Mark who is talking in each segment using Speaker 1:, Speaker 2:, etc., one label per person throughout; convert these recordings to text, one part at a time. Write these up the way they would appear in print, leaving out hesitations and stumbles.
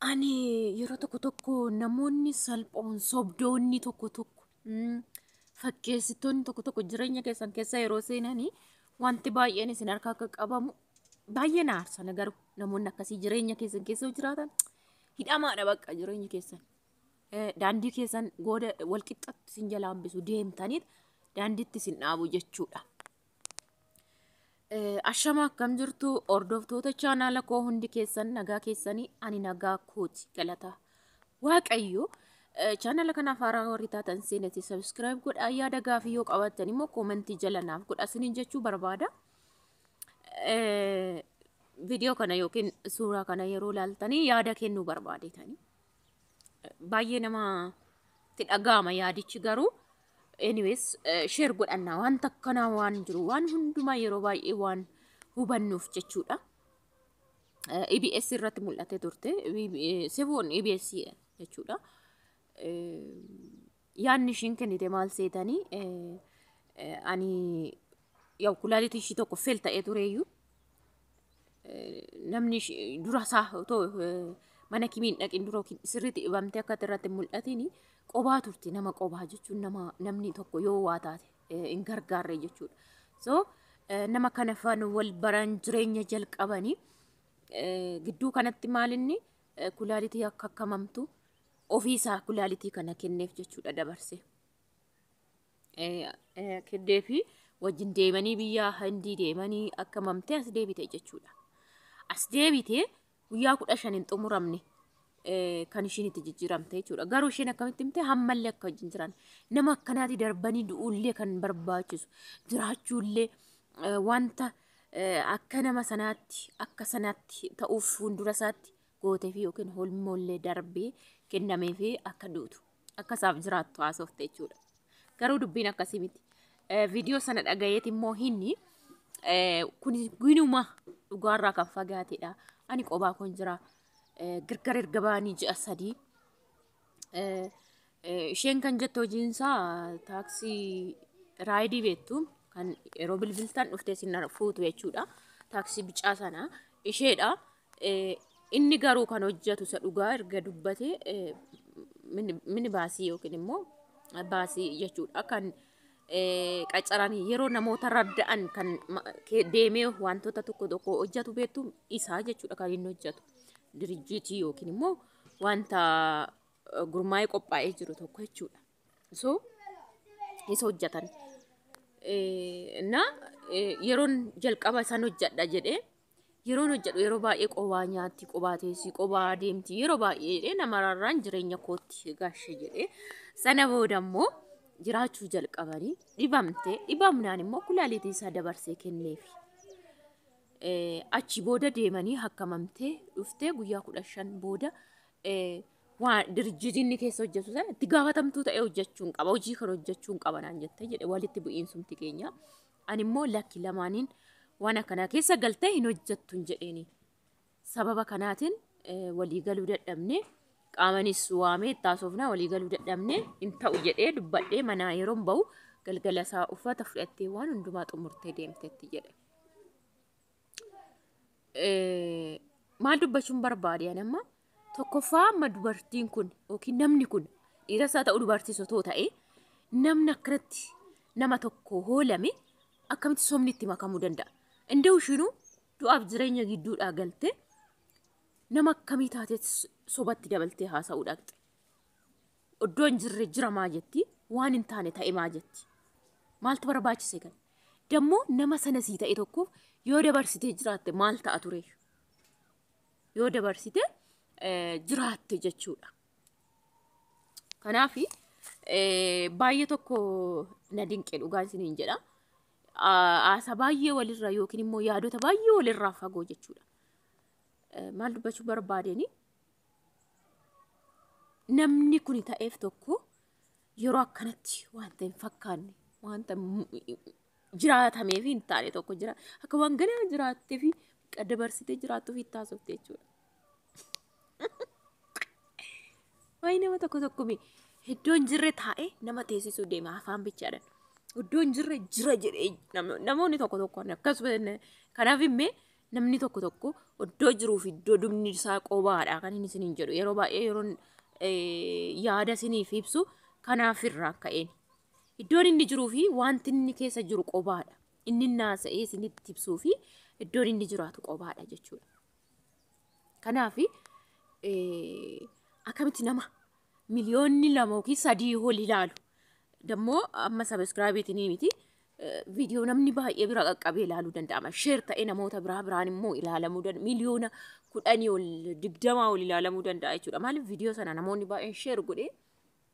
Speaker 1: Ani yeroo tokko tokko namoonni salphoon sobdoonni tokko tokko fakkeessitoonni tokko tokko jireenya keessan keessa yeroo seenanii wanti baay'een isin harka akka qabamu baay'ee na aarsa. Garuu namoonni akkasii jireenya keessan keessa yoo jiraatan hidhamaadha bakka jireenyi keessan. Daandii keessan gooda walqixxatti isin jala hambisu deemtaniit daandiitti isin dhaabu jechuudha. Ashama, akkam jirtu hordoftoota chaanaala koo? Hundi keessan nagaa keessanii? Ani nagaa kooti, galata Waaqayyo. Chaanaala kanaaf haaraa warri taatan seenati subscribe godhaa, yaada gaafii yoo qabaattan immoo koomentii jala naaf godhaa isiniin jechuu barbaada. Viidiyoo kana yookiin suuraa kana yeroo ilaaltanii yaada kennuu barbaadetanii. Baay'ee nama itti dhaga'ama yaadichi, garuu anyways share godhannaa, wanta akkanaa waan jiru waan hundumaa yeroo baay'ee waan hubannuuf jechuudha. EBS irratti mul'atee turte. Sifoon EBS jechuudha. Yaadni ishiin kennite maal seetanii? Ani yaw kulaalitii ishii tokko fail ta'ee tureeyyuu, namni dura isaa otoo mana kimiin dhaqin dura sirriitti dhibamtee akka irratti mul'atiin qobaa turte. Nama qobaa jechuun nama namni tokko yoo waa taate hin gargaarre jechuudha. So nama kana faana wal baran, jireenya jalqabanii gidduu kanatti maalinni kulaalitii akka akkamamtu ofiisaa kulaalitii kana kenneef jechuudha dabarse. Kenneefi wajjin deemanii biyya Hindii deemanii akkamamtee as deebite jechuudha. As deebitee guyyaa 15 hin xumuramne kan ishiin itti jijjiiramte jechuudha. Garuu isheen akkamitti himte? Hammallee akka wajjin jiran, nama akkanaati darbanii du'uullee kan barbaachisu jiraachuullee wanta akka nama sanaatti akka sanaatti ta'uuf fuuldura isaatti gootee fi yookiin holmoollee darbee kennamee fi akka duutu akka isaaf jiraattu haasofte jechuudha. Garuu dubbiin akkasii miti. Viidiyoo sana dhagayeeti immoo hinni kun ginuma dhugaarraa kan fagaatedha. Ani qobaa kun jira. Gargar erga ba'anii ji'a 3 isheen kan jettu hojiinsaa taaksii raayidii beektu kan yeroo bilbiltan dhuftee isin fuutu jechuudha. Taaksii bicaa sana isheedha. Inni garuu kan hojjetu isa dhugaa erga dubbatee mini baasii yookiin immoo baasii jechuudha, kan qacaranii yeroo namoota radda'an kan deemee wantoota tokko tokko hojjetu beektu isaa jechuudha kan inni hojjetu. Dirijjiitii yookiin immoo wanta gurmaa'ee qophaa'ee jiru tokko jechuudha. So isa hojjetan. Na yeroon jalqaba isaan hojjedha jedhee yeroon hojjedhu yeroo baay'ee qobaa nyaatti, qobaa teessii, qobaa deemti yeroo baay'ee jedhee nama rarraan jireenya kootti gaashe jedhee. Sana booda immoo jiraachuu jalqabanii dhibamte, dhibamnaan immoo kulaalitii isaa dabarsee kenneefi. Achi booda deemanii hakkamamtee dhuftee guyyaa 15 booda waan dirjitiin keessa hojjetu sana itti gaafatamtuu ta'ee hojjechuun qaba, hojii kan hojjechuun qaba naan jettee jedhe, walitti bu'iinsumti keenya. Ani immoo lakki, lamaaniin waan akkanaa keessa galtee hin hojjettu hin jedheeni. Sababa kanaatiin walii galuu dadhabne, qaamanis waamee itti haasofnaa walii galuu dadhabne, hin ta'u jedhee dubbadhee manaa yeroon bahu galgala isaa uffata fudhattee waan hundumaa xumurtee deemteetti jedhe. Maal dubbachuun barbaade ani amma? Tokkoffaa, amma dubartiin kun yookiin namni kun dhiiras haa ta'u dubartiis otoo ta'e, namni akkanatti nama tokko hoolame akkamitti sobni itti makamuu danda'a? Indoo ishiinuu du'aaf jireenya gidduudhaa galte, nama akkamii taatee sobatti dabaltee haasa'uu dhaqxe? Iddoo hin jirre jira maa jetti? Waan hin taane ta'e maa jetti? Maaltu barbaachise kan? Dammoo nama sana sii ta'e tokkoof yoo dabarsitee jiraatte maal ta'a ture? Yoo dabarsite jiraatte jechuudha. Kanaaf baay'ee tokko na dinqe, dhugaa isiniin jedha. Haasa baay'ee walirraa yookiin immoo yaadota baay'ee walirraa fagoo jechuudha. Maal dubbachuu barbaadeni? Namni kun ta'eef tokko yeroo akkanatti wanta hin fakkaanne, wanta jiraatamee fi hin taane tokko jira. Akka waan ganaa jiraattee fi dabarsitee jiraattuu fi taasifte jechuudha. Wayi nama tokko tokko mee iddoo hin jirre taa'ee nama teessisuu deema afaan bichaadhaan. Iddoo hin jirre jira jedhee namoonni tokko tokko akkasuma. Kanaaf immee Namni tokko tokko iddoo jiruu fi iddoo dubni isaa qobaadha kan inni isiniin jedhu. Yeroo baay'ee yeroon yaada isiniif ibsu kanaaf irraa ka'een. Iddoon inni jiruu fi wanti inni keessa jiru qobaadha. Inni naasa'ee isinitti ibsuu fi iddoon inni jiraatu qobaadha jechuudha. Kanaaf akkamitti nama miliyoonni 2 yookiin 3 ol ilaalu. Dammoo amma subscribe-iitiin miti, viidiyoo namni baay'ee bira qaqqabee ilaaluu danda'ama. Share ta'ee namoota biraa biraan immoo ilaalamuu danda'a. Miliyoona 10 ol, 20 ol ilaalamuu danda'a jechuudha. Maaliif? Viidiyoo sana namoonni baay'een share godhee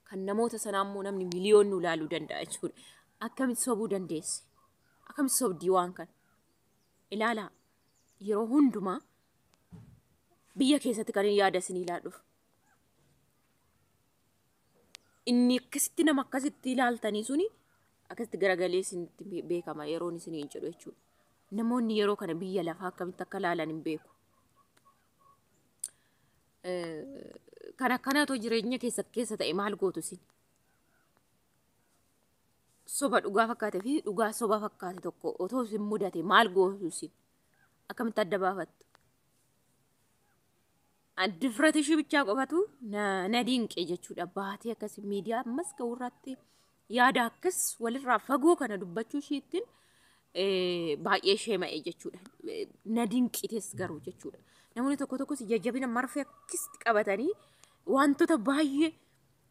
Speaker 1: kan namoota sanaa immoo namni miliyoonni ilaaluu danda'a jechuudha. Akkamitti sobuu dandeesse? Akkamitti sobdii waan kana? Ilaalaa, yeroo hundumaa biyya keessatti kan hin yaada isin ilaaluuf. Inni akkasitti nama akkasitti ilaaltanii suni akkasitti garagalee isinitti beekama yeroon isiniin jedhu jechuudha. Namoonni yeroo kana biyya lafaa akkamitti akka ilaalan hin beeku. Kan akkanaatoo jireenya keessa keessa ta'e maal gootu isin? Soba dhugaa fakkaate fi dhugaa soba fakkaate tokko otoo isin mudate maal gootu isin? Akkamitti adda baafattu? Difrati ishii bichaa qofatu na dinqe jechuudha. Baatee akkas miidiyaa ammas ga'urratti yaada akkas walirraa fagoo kana dubbachuu ishiittiin baay'ee ishee ma'e jechuudha. Na dinqites garuu jechuudha. Namoonni tokko tokkos jajjabina marfee akkasitti qabatanii wantoota baay'ee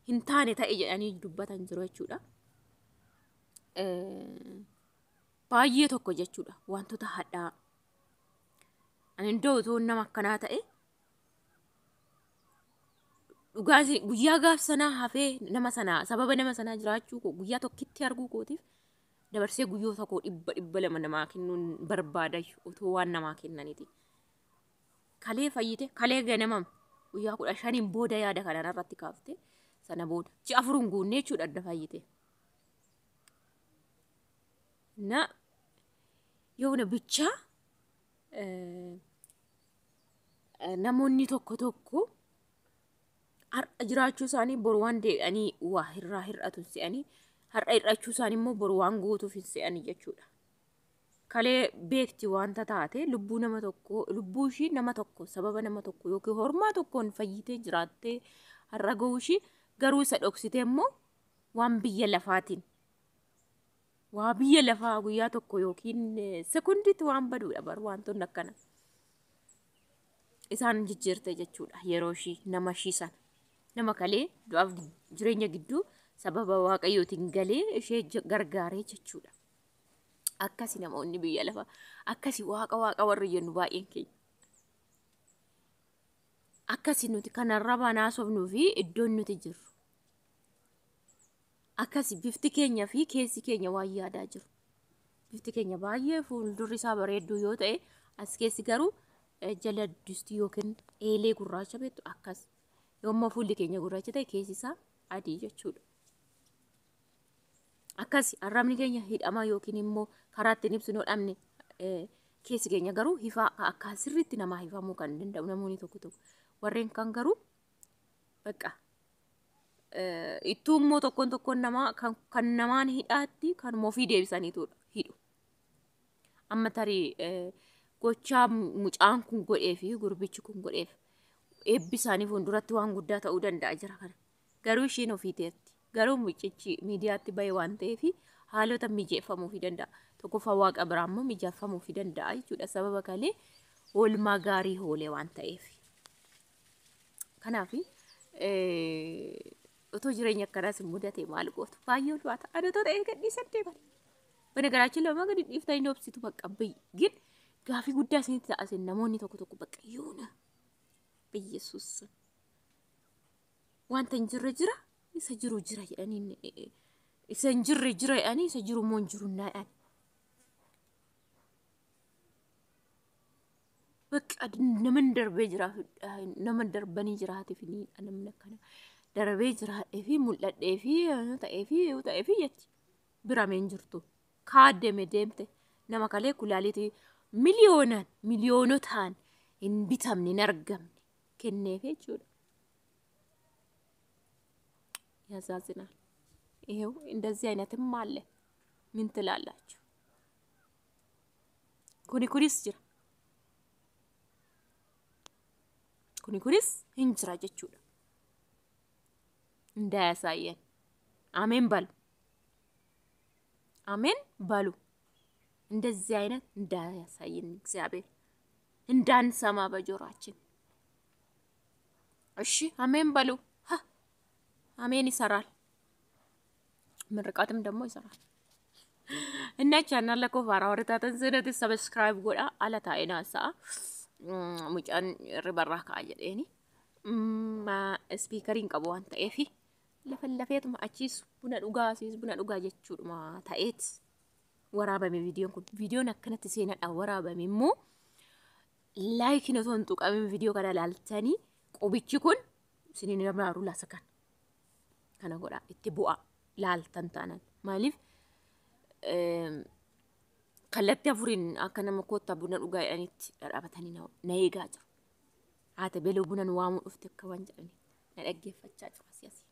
Speaker 1: hin taane ta'e jedhanii dubbatan jiru jechuudha. Baay'ee tokko jechuudha wantoota hadhaa. Ani iddoo otoo nama akkanaa ta'e dhugaa guyyaa gaaf sanaa hafee nama sanaa sababa nama sanaa jiraachuu koo guyyaa tokkitti arguu kootiif dabarsee guyyoota koo 100 200 namaa kennuun barbaada otoo waan namaa kennaniiti. Kalee fayyite, kalee ganamam guyyaa 15n booda yaada kanaan irratti kaafte, sana booda ji'a 4 guunnee jechuudha adda fayyite. Na yoona bichaa namoonni tokko tokko har'a jiraachuu isaanii boru waan deebi'anii waa irraa hir'atu se'anii, har'a hir'achuu isaanii immoo boru waan guutuuf hin se'anii jechuudha. Kalee beekti wanta taate, lubbuu nama tokko, lubbuu ishii nama tokko sababa nama tokko yookiin hormaa tokkoon fayyitee jiraattee har'a ga'uu ishii garuu isa dhoksitee immoo waan biyya lafaatiin, waa biyya lafaa guyyaa tokko yookiin sekundiitti waan baduudha bar wantoonni akkana. Isaan jijjiirte jechuudha yeroo ishii nama ishii sana. Nama kalee du'aaf jireenya gidduu sababa Waaqayyootiin galee ishee gargaaree jechuudha. Akkasi namoonni biyya lafaa, akkasi waaqa waaqa warri jennu baay'een keenya. Akkasi nuti kanarra banaa sobnuu fi iddoon nuti jirru. Akkasi bifti keenya fi keessi keenya waan yaadaa jiru. Bifti keenya baay'ee fuuldurri isaa bareedduu yoo ta'e, as keessi garuu jala distii yookiin eelee gurraacha beektu akkas. Yommuu fuulli keenya gurraacha ta'e keessi isaa adii jechuudha. Akkasi arrabni keenya hidhama yookiin immoo karaa ittiin ibsinu dhabne, keessi keenya garuu ifaa akka sirriitti namaa hifamuu kan danda'u namoonni tokko tokko. Warreen kan garuu bakka ittuu immoo tokkoon tokkoon namaa kan namaan hidhaatti kan ofii deebisaniitudha hidhu. Amma tarii gochaa mucaan kun godhee fi gurbichi kun godheef eebbi isaanii fuulduratti waan guddaa ta'uu danda'a jira kana. Garuu ishiin ofii teerti. Garuu mucichi miidiyaatti bahe waan ta'eef haalota mijeeffamuufii danda'a. Tokkoffaa waaqa biraa immoo mijeeffamuufii danda'a jechuudha. Sababa kalee oolmaa gaarii oolee waan ta'eef. Kanaaf otoo jireenya akkanaas hin mudate maal gootu? Baay'ee ulfaata. Ani otoo ta'ee gadhiisan deeman. Banagaraaችን lama gadi dhiiftanii obsitu bakka biyyi. Gin gaafii guddaa isinitti ta'a isin namoonni tokko tokko bakka yoona. Biyyesuus. Wanta hin jirre jira, isa jiru jira jedhanii, isa hin jirre jira jedhanii, isa jiru immoo hin jiru naadhaan. Bakka naman darbee jira, nama darbanii jiraatiif ni namni akkana darbee jiraadhee fi mul'adhee fi ta'ee fi ta'ee fi jechi birameen jirtu. Kaaddeeme deemte nama kalee kulaalitii miliyoonaan miliyoonotaan hin bitamne hin argamne kenneef jechuudha. ያሳዝናል። ይሄው እንደዚህ አይነትም አለ። ምን ትላላችሁ? Kuni kunis jira. Kuni kunis hin jira jechuudha. እንዳያሳየን አሜን በሉ፣ አሜን በሉ። እንደዚህ አይነት እንዳያሳየን እግዚአብሔር፣ እንዳንሰማ በጆሮአችን። እሺ አሜን በሉ። አሜን ይሰራል፣ ምርቃትም ደግሞ ይሰራል። እና channel koo faaraa warri taatan seenati subscribe godha. Ala taa'ee naasa'a. Mucaan ribarraa ka'a jedheeni. Speakeriin qabu waan ta'eef lafa lafeetuma achiis buna dhugaa asiis buna dhugaa jechuudhuma ta'eet waraabame viidiyoon kun. Viidiyoon akkanatti seenadhaan waraabame immoo likeiin osoo hin tuqamin viidiyoo kana ilaaltanii qubichi kun isiniin namaaru lasa kana. Kana godha itti bu'a laaltan taanan. Maaliif kallattii afuriin akka nama koottaa buna dhugaa jedhanitti dhadhaabatanii na eegaa jiru. Haata beloo buna nu waamuu dhufte akka waan jedhanii na dhaggeeffachaa jiru asii asii.